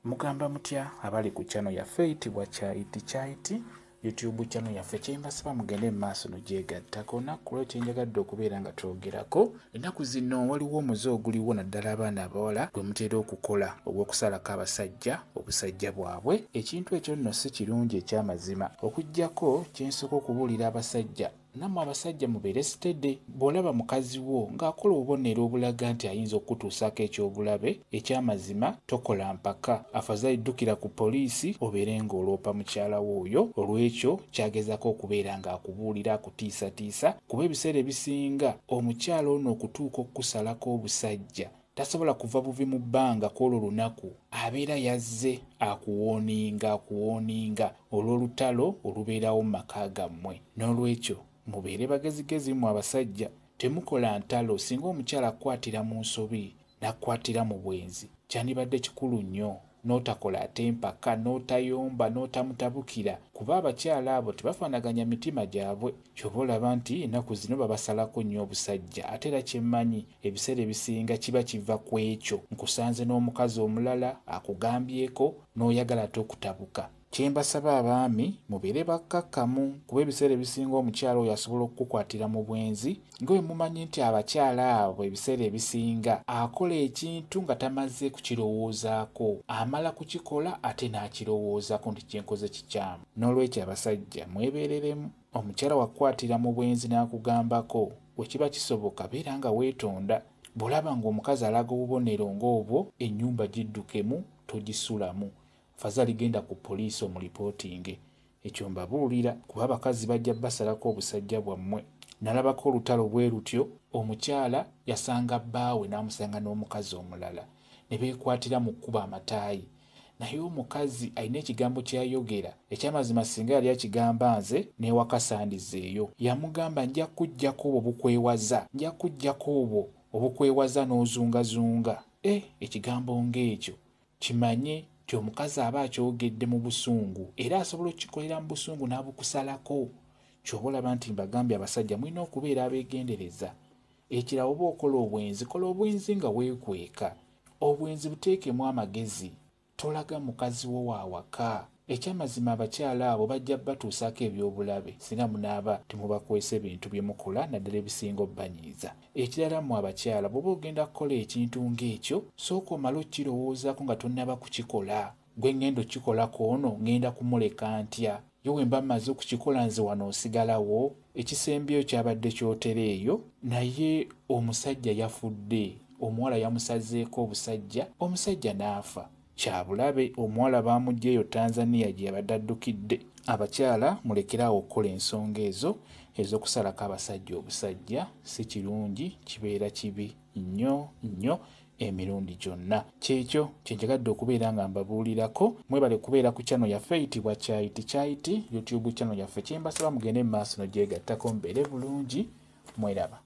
Mugamba mutya abali ku channel yaffe eyitibwa Kyayiti Kyayiti YouTube channel yaffe? Kyembasaba mugende mu maaso nogyegattako. Olunaku lwo kyenjagadde okubeera nga twogerako ennaku zino, waliwo omuze oguliwo naddala abaana abawala gwe mutera okukola ogw'okusalako abasajja obusajja bwabwe. Ekintu ekyo nno si kirungi ekyamazima. Okuggyako kyensooka okubuulira abasajja, nammwe abasajja mubeere steady. Bw'olaba mukazi wo ng'akola obubonero obulaga nti ayinza okukutuusaako ekyobulabe, ekyamazima tokola mpaka, afazaali ddukira ku poliisi obeere ng'oloopa mukyala wo oyo olw'ekyo kyagezaako okubeera ng'akubuulira akutiisatiisa, kuba ebiseera ebisinga omukyala ono okutuuka okukusalako obusajja tasobola kuva buvi mu bbanga kw'olwo lunaku, abeera yazze akuwooninga akuwooninga olw'olutalo olubeerawo mu maka gammwe. N'olwekyo mubeere bagezigezi mmwe abasajja, temukola ntalo. Singa omukyala akukwatira mu nsobi n'akukwatira mu bwenzi, kyandibadde kikulu nnyo n'otakola ate mpaka, n'otayomba, n'otamutabukira, kuba abakyala abo tebafaanaganya mitima gyabwe. Ky'oba olaba nti ennaku zino babasalako nnyo obusajja. Ate era kyemmanyi ebiseera ebisinga kiba kiva ku ekyo, nkusanze n'omukazi omulala akugambyeko n'oyagala ate okutabuka. Kyembasaba abaami, mubeere bakkakkamu, kuba ebiseera ebisinga omukyala oyo asobola okukukwatira mu bwenzi, nga bwe mumanyi nti abakyala abo ebiseera ebisinga akola ekintu nga tamaze kukirowoozaako, amala kukikola ate n'akirowoozaako nti kyenkoze kikyamu. N'olwekyo abasajja mwebeereremu. Omukyala wakukwatira mu bwenzi n'akugambako, bwe kiba kisoboka beera nga weetonda. Bw'olaba ng'omukazi alaga obubonero ng'obwo, ennyumba giddukemu, togisulamu. Fazali genda ku poliisi omulipootinge. Ekyo mbabuulira, kuba abakazi bajja basalako obusajja bwammwe. Nalabako olutalo bwe lutyo, omukyala yasanga bbaawe n'amusanga n'omukazi omulala ne beekwatira mu kkuba amataayi, naye omukazi alina ekigambo kyeyayogera ekyamazima, singa yali akigamba nze n'ewaka sandizeeyo. Yamugamba, nja kuggyako obwo bukwewaza, nja kuggyako obwo obukwewaza n'ozungazunga. Ekigambo ng'ekyo kimanye nti omukazi aba akyogedde mu busungu, era asobola okukikolera mu busungu n'abukusalako. Ky'oba olaba nti mbagambye abasajja mulina okubeera abeegendereza. Ekirala, oba okola obwenzi, kola obwenzi nga weekweka. Obwenzi buteekemu amagezi, tolaga mukazi wo waawaka. Ekyamazima abakyala abo bajja batuusaako ebyobulabe singa munaaba temubakwesa ebintu bye mukola, naddala ebisinga obbanyiiza. Ekirala mmwe abakyala, bw'oba ogenda kukola ekintu ng'ekyo, sooka omale okukirowoozaako nga tonnaba kukikola. Gwe ŋŋenda okukikolako ono ŋŋenda kumuleka ntya? Ye we mba mmaze okukikola nze wano nsigalawo? Ekisembyeyo kyabadde kyotera eyo, naye omusajja yafudde, omuwala yamusazeeko obusajja, omusajja n'afa. Kyabulabe, omuwala baamuggya eyo Tanzania gye yabadde addukidde. Abakyala mulekeraawo okukola ensonga ezo ez'okusalako abasajja obusajja, si kirungi, kibeera kibi nnyo nnyo emirundi gyonna. Kyekyo kyenjagadde okubeera nga mbabuulirako. Mwebale kubeera ku channel yaffe eyitibwa Kyayiti Kyayiti YouTube channel yaffe. Kyembasaba mugende mu maaso nogyegattako, mubeere bulungi, mweraba.